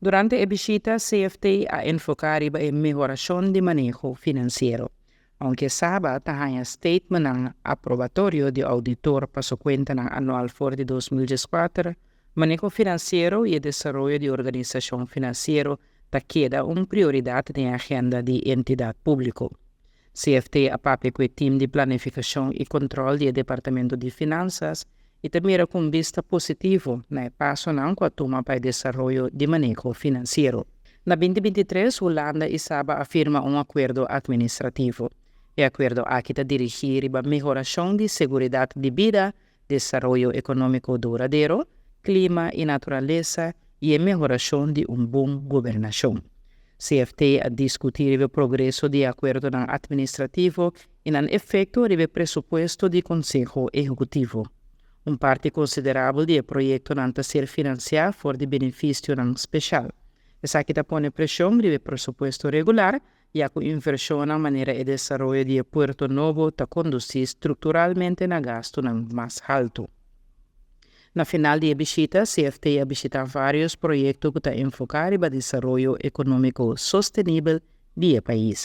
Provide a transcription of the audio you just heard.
Durante e bishita, CFT a enfoká riba e mehorashon di maneho finansiero. Aunke Saba ta haña statementnan aprobatorio di ouditor pa su kuentanan anual for di 2014, maneho finansiero i desaroyo di organisashon finansiero ta keda un prioridat den agenda di entidat públiko. CFT a papia ku e tim di planifikashon i kontròl di Departamento di Finansa i ta mira ku bista positivo na e pasonan ku a tuma pa e desaroyo di maneho finansiero. Na 2023, Hulanda i Saba a firma un akuerdo atministrativo. E akuerdo aki ta dirigí riba mehorashon di seguridat di bida, desaroyo ekonómiko duradero, klima i naturalesa i mehorashon di un bon gobernashon. CFT a diskutí e progreso di e akuerdo atministrativo i nan efekto riba presupuesto di Konseho Ehekutivo. Un parti konsiderabel di e proyektonan ta ser finansiá for di benefisionan spesial. Esaki ta pone preshon riba presupuesto regular, ya ku invershon manera e desaroyo di puerto nobo ta kondusí strukturalmente na gastonan mas haltu. Na final di e bishita, CFT a bishitá vários proyekto ku ta enfoká riba desaroyo ekonómiko sostenibel di e pais.